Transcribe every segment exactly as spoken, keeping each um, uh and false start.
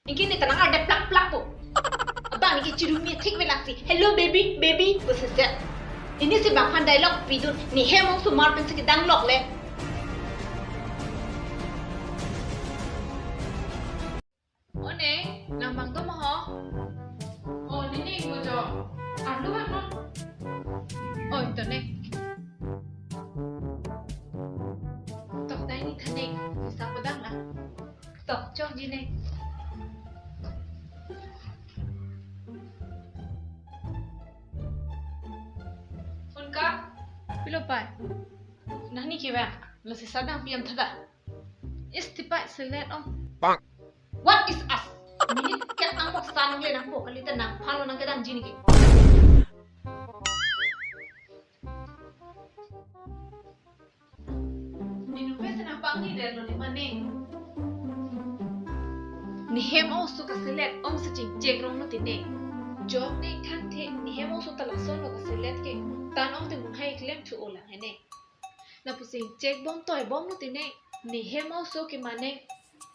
Ningke ne ta nang-arde plak plak po. Abang ningke chirumi thik velak si, "Hello baby, baby," pu sese. Neli si bang aphan dialogue pidun, ne hem ong osomar pensi kedang lok le. O ne, nang bang do ma ho? O, ne ne mo jo. Arlo bang non. O, ito ne. Tok dai ni tha ne, isa padang la. Tok chokji ne. Unka? Pilo pai? Nang ne kevang, lasi sadang piam thada. Is tipai selet ong. Bang. What is us? Minute ket ang bok san le nang po kali ta nang aphan lo nang kedamji neke. Ninu pe senang pangni der lo ne mane. Ne hem oso kaselet ong si chingchek rong lo tine. Jok ne thanthe ne hem oso ta lason lo kaselet ke. Tan ong te munhai klem thu olang hene. Lapusi chek bom toi bom lo tine. Ne hem oso ke mane.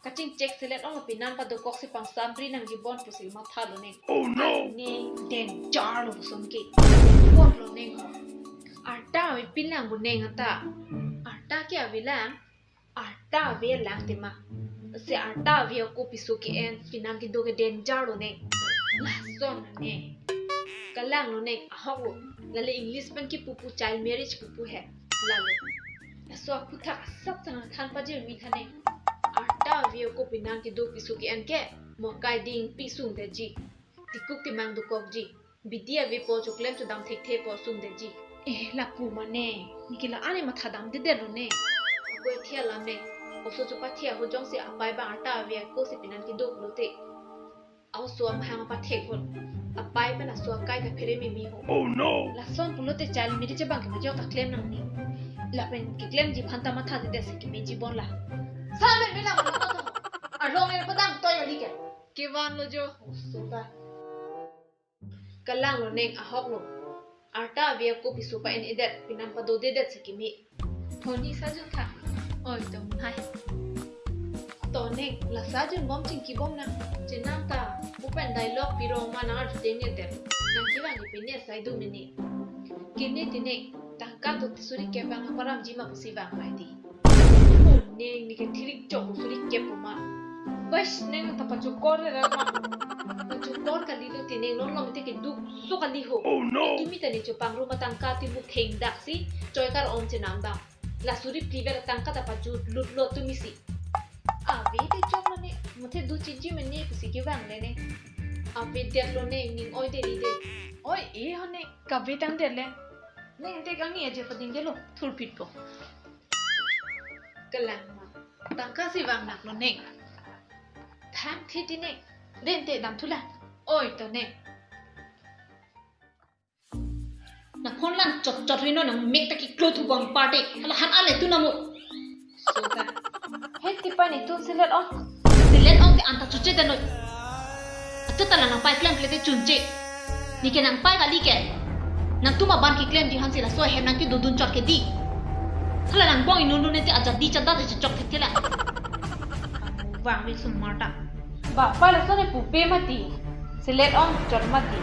Kachingchek selet ong lo pinan padokok si pangsamri nangji bon pusi matha lo ne. Oh no! Ne danger lo puson ke. Pot lo ne ho. Arta ave pilang bu ne ngata. Arta ke ave lang. Arta ave lang tema. Si arta ave ako piso ke-en pinan kedo ke danger lo ne. Lason ne. Kalang lo ne ahok lo. Lale English pen kipu pu child marriage pupu he. Lalo. Laso aphuthak asap tang than pajirmi thane. Arta ave ako pinan kedo piso ke-en ke. Mo kai ding pi sungdetji. Tikuk timang dokokji. Bidi ave po choklem chodam thekthe po sungdetji. Eh, lapu mane. Neke la-an ne matha damdedet lo ne. Ako ethe alam ne. Oso chopathe ahut jongsi apai bang arta ave ako si pinan kedo pulote. Aoso amahang apathek hon. Apai pen aso akai ta phere mimi ho. Oh no! Lason pulote child marriage abang ke majok ta klem nangne. Lapen keklemji aphan ta mathadedet si kemeji bon la. Sa ben bilang lo to. Arlong ne padang toi kali ke. Kevan lo jo. Oso ta. Kalang lo neng ahok lo. Arta ave ako piso pa-en-edet pinan padodedet si keme. Thoni sajun tha. Oi, to hai. To neng, la sajun bom chingki bom nang. Chenam ta, upen dialogue pirong ma nang arju dengnedet. Nang kevang ipine sai du mene. Kine tine, tangka do suri kep bang aparamji ma pusi vang pai di. O neng, neke thirik chok suri kep ma. Bas neng ta pachokor re ma. Pachokor kali lo tine, non lo mete ke duk so kali ho. Oh no! Tumi ta ne chopang ru ma tangka timu thengdak si, choi kar-om chenam bang. La suri phli vet tangka ta pajut lut lo tumi si. Ave te chok mane, muthe du chiji mane pusi kevang le ne. Avedet lo ne, ning oi deri de. Oi, e ho ne, kave tangdet le. Neng te kangni aje padingdet lo, thurphit po. Kalang ma, tangka si vang nak lo neng. Thang thi ti neng, den te dam thu la. Oi to neng. Na phone lang chot chot ri non, nang mek ta kiklo thu bang party. Hala han ale tu namo. So ta. He tipa ne tu selet ong. Selet ong te anta chuche dan noi. Atu ta la nang pai klem plete chunche. Neke nang pai kali ke. Nangtum aban keklemji aphan si laso ahem nang kedodun chot ke di. Hala nang bong inunu ne te ajat di chada te chok thek thela. Vang le sumar ta. Ba pa laso ne pupe mati. Selet ong chot mati.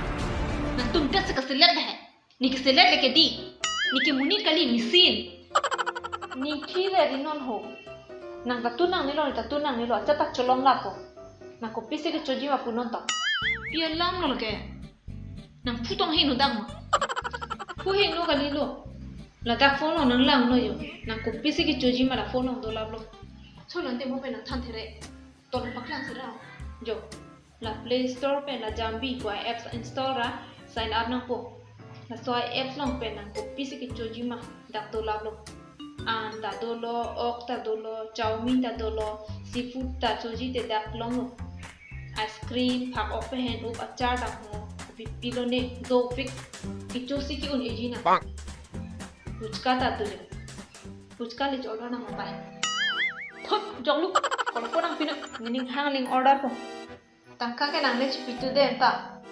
Nangtum det si kaselet le he. Neke selet le ke di. Neke monit kali, machine. Neke le ri non ho. Nang ta tu nangne lo, ta tu nangne lo, acha ta cholong lapo. Nang kopisi kechoji ma pu non ta. Pi alam lo ke. Nang phu tong heno dak ma. Phu heno kali lo. Ladak phone lo nang lang lo yo. Nang kopisi kechoji ma la phone lo dolap lo. Cholon te mo pe nang than the re. Ton paklang si ra. Jo. La Play Store pen la Jambi pu apps install ra, sign up nangpo. Laso apps along pen nang kopisi kechoji ma dak dolap lo. An ta dolo, ok ta dolo, chowmein ta dolo, seafood ta choji te dak longlo. Ice cream, phak ok pen hen up achar dam ho, kopi pi lo ne, dopik, kechosi ke-un eji nang. Puchka ta dolo. Puchka le order nang pai. Thut, jok lu, kolo po nang pino, nining hang ling order po. Tangka ke nang le chipitu den ta.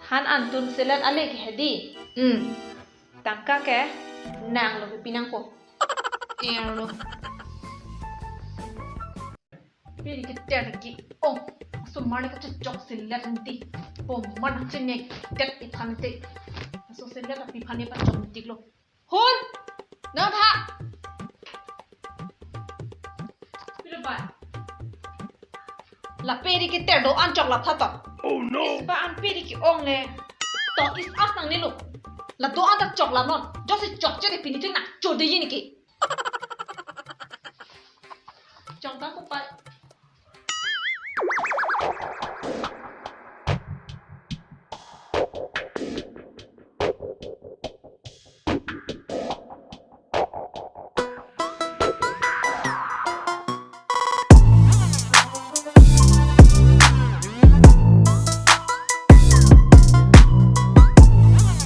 Han an tun selet ale ke hedi. Hmm. Tangka ke nang lo pi nangpo. Er lo. Pini ke ter ki. Oh. Osomar le kachechok selet nangti. Po man chengnekdet iphan te. Laso selet aphi aphan ne pachok nangtiklo. Hun! Nangtha! Pilo bai? Lapen ri keter do-an chok laptha to. Oh no! Isi pa an pe ri ke-ong le. To is up nangnelo. La do-an ta chok la non. Jongsi chokche te pini te nangchodeji neke. Chok ta ko pai.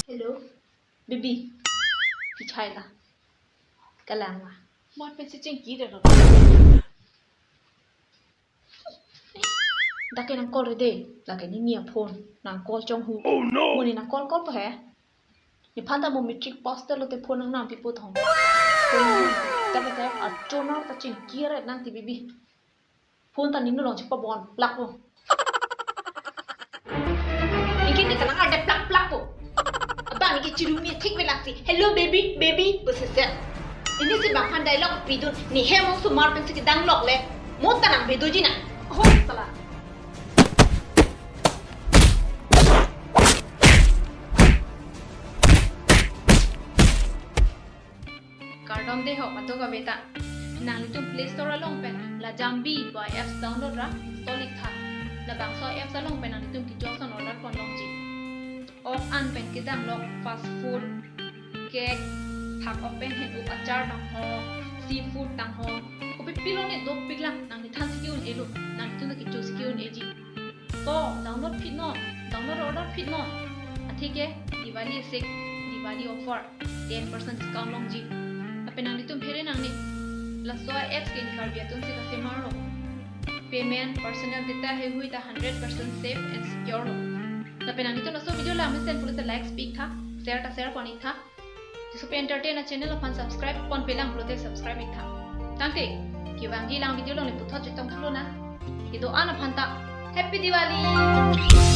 Hello, baby. Kichai la. Kalang la. Mo pensi chingki de lo. Dak ke nang call re de, lake nini a-phone, nang call chonghu. Oh no! Mo ne nang call call po he. Nephan ta mo matric pass te lote phone nangnam pipo thong. Phone nangnam. Dak ke a-toner ta chingki re nangti baby. Phone ta ning along chepabon plak po. Neke ne kanang arde plak plak po. Abang neke chirumi thik velak si. Hello baby, baby, pusi se. Neke si bang aphan dialogue pidun. Ne hem osomar pensi kedang lok le. Mo ta nangvedoji na. Oh, sala. Kardom de ho, mato ka beta. Nanglitum Play Store along pen la Jambi pu apps download ra, install ik tha. Labangso apps along pen nanglitum kejok ason order pon longji. Ok an pen kedang lok fast food, cake, thak open hen up achar tang ho, seafood tang ho. Kopi pilo ne dopik lang, nangli than si ke-un-elo, nanglitum ta kecho si ke-un-eji. To, download phit non, download order phit non. Atheke Diwali asek, Diwali offer, ten percent discount longji. Lapen nanglitum phere nangne. Laso apps ke Karbi atum si kasemar lo. Payment, personal data heihui ta hundred percent safe and secure lo. Lapen nanglitum laso video la mesen pulote like pik tha, share ta share pon ik tha. Jisopi Entertain a-channel aphan subscribe ponpelang pulote subscribe ik tha. Tangte, kevangji lang video along le puthot chetong thulo na. Kedo-an aphan ta Happy Diwali!